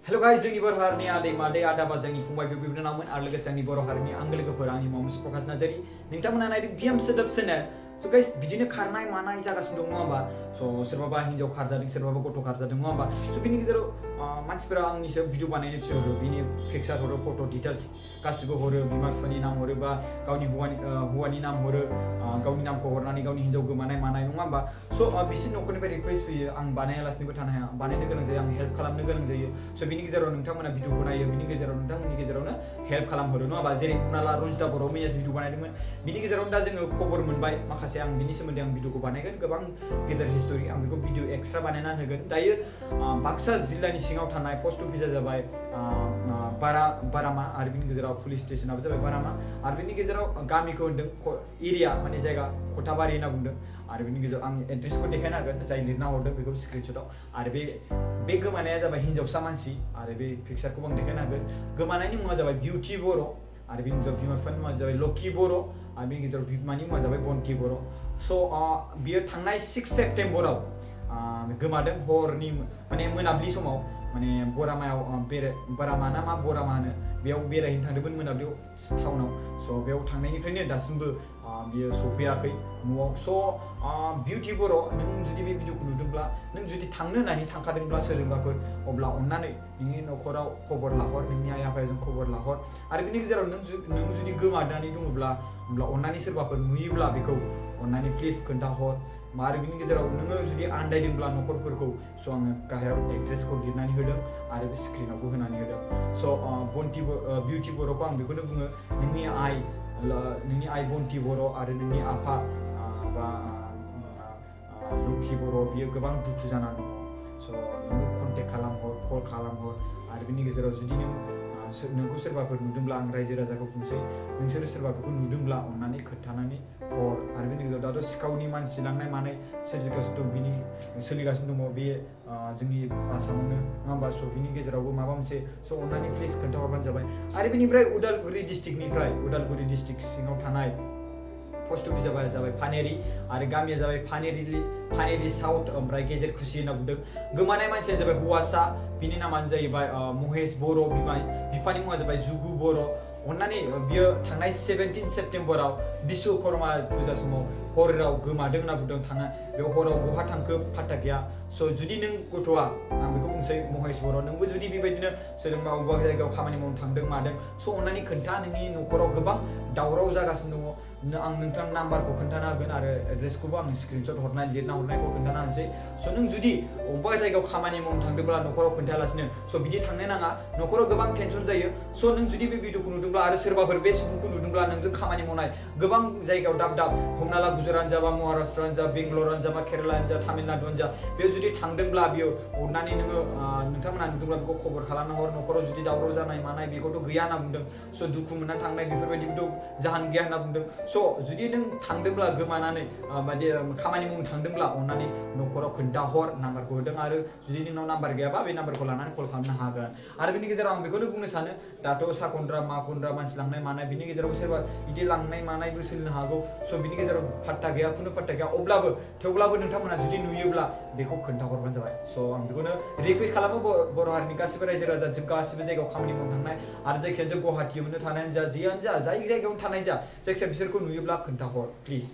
Hello guys, जोंनि बर' हारिनि आदै मादै आदा बाजैनि फंबाय बिबोनांमोन आरो लोगोसे आंनि बर' हारिनि आंगो लोगोफोर आंनि मामुस प्रकाश नार्जारी नोंथांमोना नायदों बिएम सोदोब चेनेल so guys बिदिनो खारनाय मानाय जागासिनो दं नङा होमबा so सोरबाबा हिन्जाव खारजादों सोरबाबा गथ' खारजादों नङा होमबा so बिनि गेजेराव मानसिफोरा आंनि सायाव भिडिअ बानायनो थिनहरो बिनि पिक्चार हरो फट' डिटेल्स गासिबो हरो बिमा बिफानि नाम हरो बा गावनि हौवानि नाम हरो गावनि नामखौ हरनानै गावनि हिन्जाव गोमानाय मानाय नङा होमबा so बिसोर न'खरनिफ्राय रिक्वेस्ट फैयो आं बानायालासिनोबो थानो हाया बानायनो गोनां जायो आं हेल्प खालामनो गोनां जायो so बिनि गेजेराव नोंथांमोना भिडिअखौ नायो बिनि गेजेराव नोंथांमोननि गेजेरावनो हेल्प खालामहरो नङा होमबा जेरै हमना ला रन्जिता बर' मैया भिडिअ बानायदोंमोन बिनि गेजेरावनो दा जोङो खबर मोनबाय माखासे आं बिनि सोमोन्दै आं भिडिअखौ बानायगोन गोबां गेदेर हिस्टरि आं बेखौ भिडिअ एक्सट्रा बानायना होगोन दायो बाक्सा जिल्लानि सिङाव थानाय पस्ट अफिसा जाबाय बारामा आरो बिनि गेजेराव पुलिस स्टेशनाबो जाबाय बारामा आरो बिनि गेजेराव गामिखौ होनदों एरिया माने जायगा खथाबारि होनना बुंदों आरो बिनि गेजेराव आं एड्रेसखौ देखायनो हागोन जाय लिरना हरदों बेखौ स्क्रिनशटआव आरो बे गोमानाया जाबाय हिन्जावसा मानसि आरो बे पिक्चारखौ आं देखायनो हागोन गोमानायनि मुङा जाबाय बिउटि बर' आरो बिनि गेजेराव बिमा बिफानि मुङा जाबाय लकी बर' आरो बिनि गेजेराव बिमानि मुङा जाबाय बन्ति बर' स' बियो थांनाय 6 सेप्तेम्बराव गोमादों हरनि माने मोनाब्लि समाव माने बरामायाव बरामा ना मा बरामा होनो बेयाव बेरायहैनो थांदोंमोन मोनाब्लियाव टाउनाव स' बेयाव थांनायनिफ्रायनो दासिमबो बियो सफैयाखै न'आव स' बिउटि बर' नों जुदि बे भिडिअखौ नुदोंब्ला नों जुदि थांनो होननानै थांखादोंब्ला सोरजोंबाफोर अब्ला अननानै नोंनि न'खराव खबर लाहर नोंनि आइ आफाजों खबर लाहर आरो बिनि गेजेराव नों जुदि गोमानानै दङब्ला होमब्ला अननानै सोरबाफोर नुयोब्ला बेखौ अननानै प्लिज खोन्थाहर आरो बिनि गेजेराव नोङो जुदि आन्दायदोंब्ला न'खरफोरखौ स' आङो गाहायाव एड्रेसखौ लिरनानै होदों आरो बे स्क्रिनावबो होनानै होदों स' बिउटि बर'खौ आं बेखौनो बुङो नोंनि आइ बन्ति बर' आरो नोंनि आफा बा लकी बर' बियो गोबां दुखु जानानै दङ स' नोङो कन्टेक्ट खालामहर कल खालामहर आरो बिनि गेजेराव जुदि नोंखौ सोरबाफोर नुदोंब्ला आं रायजो राजाखौ बुंसै नोंसोरो सोरबा बेखौ नुदोंब्ला अननानै खोन्थानानै हर आरो बिनि गेजेराव दाथ' सिखावनि मानसि लांनाय मानाय सोलिगासिनो दङ बे जोंनि आसामावनो नङा होमबा स' बिनि गेजेरावबो माबा मोनसे स' अननानै प्लिज खोन्थाहरबानो जाबाय आरो बिनिफ्राय उदालगुरि डिस्ट्रिक्ट सिङाव थानाय पस्ट अफिसा जाबाय फानेरि आरो गामिया जाबाय फानेरि साउथ ओमफ्राय गेजेर खुसि होनना बुंदों गोमानाय मानसिया जाबाय हौवासा बिनि नामानो जाहैबाय महेश बर' बिफानि मुङा जाबाय जुगु बर' अननानै बियो थांनाय 17 सेप्तेम्बराव बिश्वकर्मा फुजा समाव हराव गोमादों होनना बुंदों बेयाव हराव बहा थांखो फात्ता गैया स' जुदि नों गथ'आ आं बेखौ बुंसै महेश बर' नोंबो जुदि बेबायदिनो सोरजोंबा अबेबा जायगायाव खामानि मावनो थांदों मादों स' अननानै खोन्था नोंनि न'खराव गोबां दावराव जागासिनो दङ आं नोंथांनि नाम्बारखौ खोन्थाना होगोन आरो एड्रेसखौबो आं स्क्रिनशट लिरना हरनायखौ खोन्थाना होनोसै स' नों जुदि अबेबा जायगायाव खामानि मावनो थांदोंब्ला न'खराव खोन्थायालासिनो स' बिदि थांनो नाङा न'खराव गोबां टेनसन जायो स' नों जुदि बे भिडिअखौ नुदोंब्ला आरो सोरबाफोर बे सुबुंखौ नुदोंब्ला नोंजों खामानि मावनाय गोबां जायगायाव दाब हमना ला गुजरातआनो जा बा महाराष्ट्रआनो जा बेंगलरानो जा बा केरेलानो जा तामिलनाडुआनो जा बेयाव जुदि थांदोंब्ला बियो अननानै नोंथांमोना नुदोंब्ला बेखौ खबर खालामना हर न'खराव जुदि दावराव जानाय मानाय बेखौथ' गैया होनना बुंदों स' दुखु मोननानै थांनाय बेफोरबायदिबोथ' जाहोन गैया होनना बुंदों स' जुदि नों थांदोंब्ला गोमानानै खामानि मावनो थांदोंब्ला अननानै न'खराव खोन्थाहर नाम्बारखौ होदों आरो जुदि नोंनाव नाम्बार गैयाबा बे नाम्बारखौ लानानै कल खालामनो हागोन आरो बिनि गेजेराव आं बेखौनो बुंनो सानो दाथ' साखन्द्रा माखन्द्रा मानसि लांनाय मानाय बिनि गेजेरावबो सोरबा बिदि लांनाय मानायबो सोलिनो हागौ स' बिनि गेजेराव फात्ता गैया खुनु फात्ता गैया थेवब्लाबो नोंथांमोना जुदि नुयोब्ला बेखौ खोन्थाहरबानो जाबाय स' आं बेखौनो रिकुवेस्ट खालामो बर' हारिनि गासिबो रायजो राजाजों गासिबो जायगायाव खामानि मावनो थांनाय आरो जायखिजाया गुवाहाटियावनो थानायानो जा जियानो जा जाय जायगायावनो थानाय जा जायखिजाया बिसोरखौ नुयोब्ला खोन्थाहर प्लिज